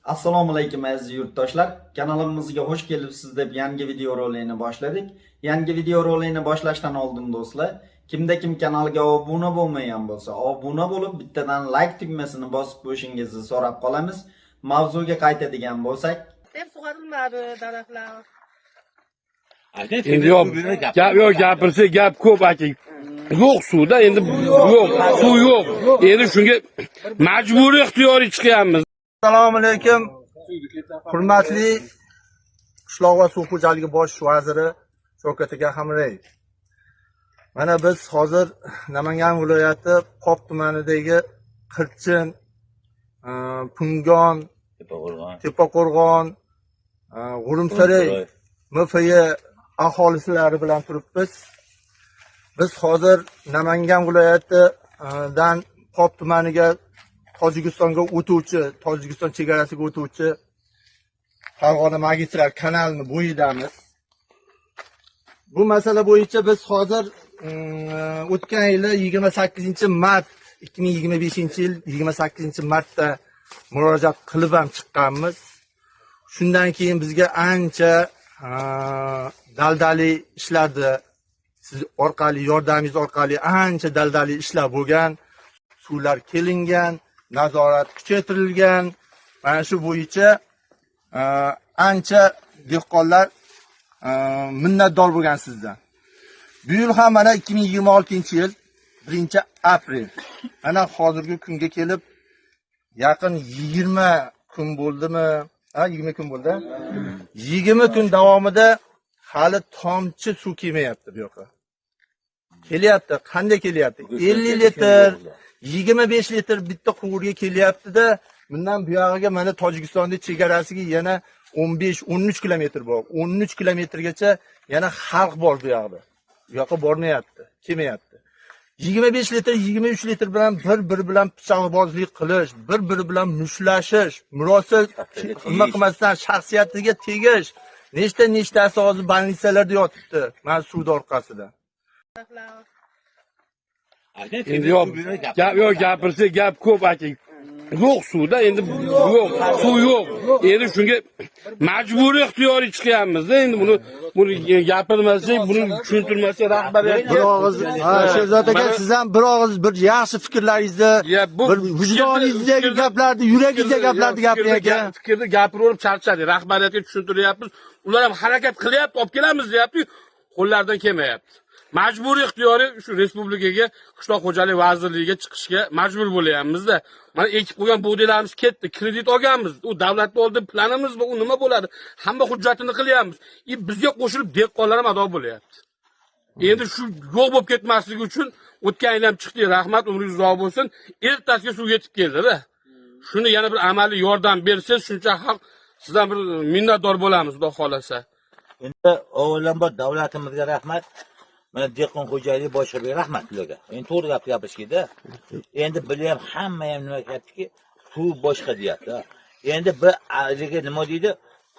Assalomu alaykum, aziz yurtdoshlar. Kanalimizga xush kelibsiz deb yangi video rolikni boshladik. Yangi video rolikni boshlashdan oldin, do'stlar, kimda kim kanalga obuna bo'lmagan bo'lsa, obuna bo'lib, bittadan like tugmasini bosib qo'yishingizni so'rab qolamiz. Mavzuga qaytadigan bo'lsak, Hep sug'orilmadi daraxtlar. Endi yo'q, gap yo'q, gapirsa gap ko'p, aka. Yo'q suvda endi, yo'q, suv yo'q. Endi shunga majburiy ixtiyoriy chiqyapmiz. Assalomu alaykum. Hurmatli Qishloq va suv xo'jaligi bosh vaziri Shavkat aka Hamrayev. Mana biz hozir Namangan viloyati Pop tumanidagi Qirchin, Pungon, Tepaqo'rg'on, G'urumsaroy MFY aholisilari bilan turibmiz. Biz hozir Namangan viloyatidan Pop tumaniga, Tojikistonga o'tuvchi, Tojikiston chegarasiga o'tuvchi Farg'ona magistral kanalini bo'yidamiz. Bu masala bo'yicha biz hozir o'tgan yili 28 mart, 2025 yil 28 martda murojaat qilib ham chiqqanmiz. Shundan keyin bizga ancha daldali ishlarni siz orqali, yordamingiz orqali ancha daldali ishlar bo'lgan, suvlar kelingan, nazorat kuchaytirilgan. Mana shu bo'yicha ancha dehqonlar minnatdor bo'lgan sizdan. Bu yil ham mana 2026 yil 1 aprel. Mana hozirgi kunga kelib yaqin 20 kun bo'ldimi? Ha, 20 kun bo'ldi. 20 kun davomida hali tomchi suv kelmayapti bu yoqqa. Kelyapti, qanday kelyapti? 50 litr, 25 litr bitta quvurga kelyapti-da, bundan buyog'iga mana Tojikistonning chegarasiga yana 15-13 kilometr bor. 13 kilometrgacha yana xalq bor bu yoqda. Bu yoqqa bormayapti, kelmayapti. 25 litr, 23 litr bilan bir-biri bilan pichoqbozlik qilish, bir-biri bilan mushtlashish, murosa nima qilmasdan shaxsiyatiga tegish, nechta nechtasi hozir больница larda yotibdi, mana suvni orqasida. Endi yo'q, gap yo'q, gapirsa gap ko'p, aka. Yo'q suvda endi, yo'q, suv yo'q. Endi shunga majburiy ixtiyoriy chiqyapmiz-da. Endi buni gapirmasak, buni tushuntirmasak rahbariyatga. Bir og'iz, ha, Sherzod aka, siz ham bir og'iz bir yaxshi fikrlaringizni, Ya bu bir vijdoningizdagi gaplarni, yuragingizdagi gaplarni gapiring, aka. Fikrni gapiraverib charchadik. Rahbariyatga tushuntiryapmiz. Ular ham harakat qilyapti, olib kelamiz deyapti, qo'llaridan kelmayapti. Majburiy ixtiyoriy shu respublikaga, Qishloq xo'jalik vazirligiga chiqishga majbur bo'lyapmiz-da. Mana ekib qo'ygan bug'doylarimiz ketdi, kredit olganmiz. U davlatni oldin planimiz bor, u nima bo'ladi? Hamma hujjatini qilyapmiz. И bizga qo'shilib dehqonlar ham ado bo'lyapti. Endi shu yo'q bo'lib ketmasligi uchun o'tgan yil ham chiqdik, rahmat, umringiz uzoq bo'lsin. Ertasiga suv yetib keldi-da. Shuni yana bir amaliy yordam bersangiz, shuncha xalq sizdan bir minnatdor bo'lamiz, xudo xolasa. Endi avvalambor davlatimizga rahmat. Mana dehqon xo'jaligi boshlig'iga rahmat ularga. Endi to'g'ri gap gapirishdi. Endi bilyam, hamma ham nima aytyaptiki, suv boshqa deyapti. Endi bir haligi nima deydi?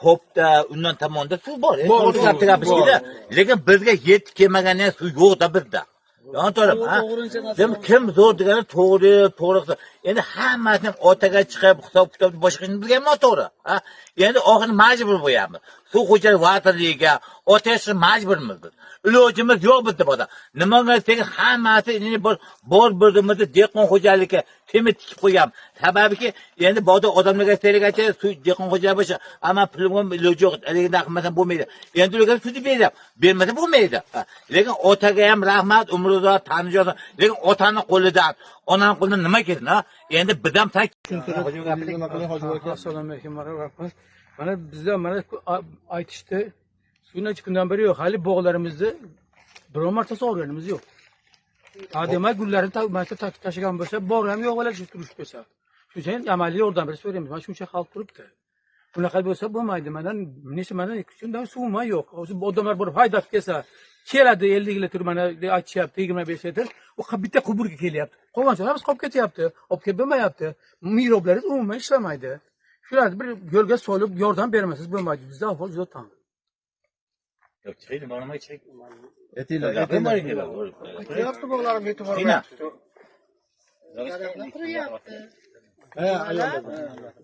Popda undan tomonda suv bor. Endi Bor, to'g'ri suv gap gapirishdi. Lekin bizga yetib kelmagandan suv yo'q-da bizda. To'g'rimi? Ha? Demak, kim zo'r degani to'g'ri, to'g'ri. Endi hammasini otaga chiqib, hisob kitob boshqa bizga ham noto'g'ri. Ha? Endi oxiri majbur bo'lyapmiz. Suv xo'jalik vazirligiga otaga chiqib majburmiz biz. Ilojimiz yo'q bizda bola. Nimaga desak, hammasi endi bir bor birdimizni dehqon xo'jalikka temir tikib qo'ygan. Sababiki, endi bozor odamlarga aytaylik, suv dehqon xo'jalik bo'lsa, ammo pulim iloji yo'q, haligi qilmasam bo'lmaydi. Endi ularga suvni beryapti. Bermasa bo'lmaydi. Ha. Lekin otaga ham rahmat, umri uzoq, tani jonsin. Lekin otani qo'lidan, onani qo'lidan nima kelsin, ha? Endi biz ham tak Nima qiling, Hoji aka? Assalomu alaykum va rahmat. Mana bizda mana aytishdi. Suvni necha kundan beri yo'q. Hali bog'larimizni biror marta sug'organimiz yo'q. Ha, demak, gullarni mana shu tashlagan bo'lsa, bog' ham yo'q bo'ladi shu turish bo'lsa. Shuning uchun amaliy yordam berish so'raymiz. Mana shuncha xalq turibdi. Bunaqa bo'lsa bo'lmaydi. Mana necha, mana 2 kundan suv umuman yo'q. Hozir odamlar borib haydab kelsa, keladi 50 litr, mana aytishyapti 25 litr. U bitta quburga kelyapti. Qolgan hammasi qolib ketyapti. Olib kelib bo'lmayapti. Miroblaringiz umuman ishlamaydi. Shularni bir yo'lga solib yordam bermasangiz bo'lmaydi. Bizda ahvol juda tang. Yo'q, chiqaydi, bormay chiqay. Aytinglar, Gapirmang, aytinglar. Quryapti bog'larim yetib bormayapti. Quriyapti.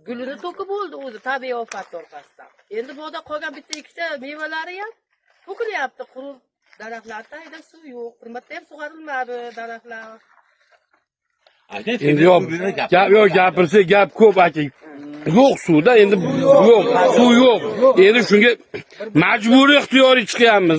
Gulini to'kib bo'ldi o'zi tabiiy ofat orqasidan. Endi bog'da qolgan bitta ikkita mevalari ham to'kilyapti qurib. Daraxtlar tagida suv yo'q. Bir marta ham sug'orilmadi daraxtlar. Endi yo'q, gap yo'q, gapirsa gap ko'p aka. Yo'q suvda endi yo'q, suv yo'q. Endi shunga majburiy ixtiyoriy chiqyapmiz.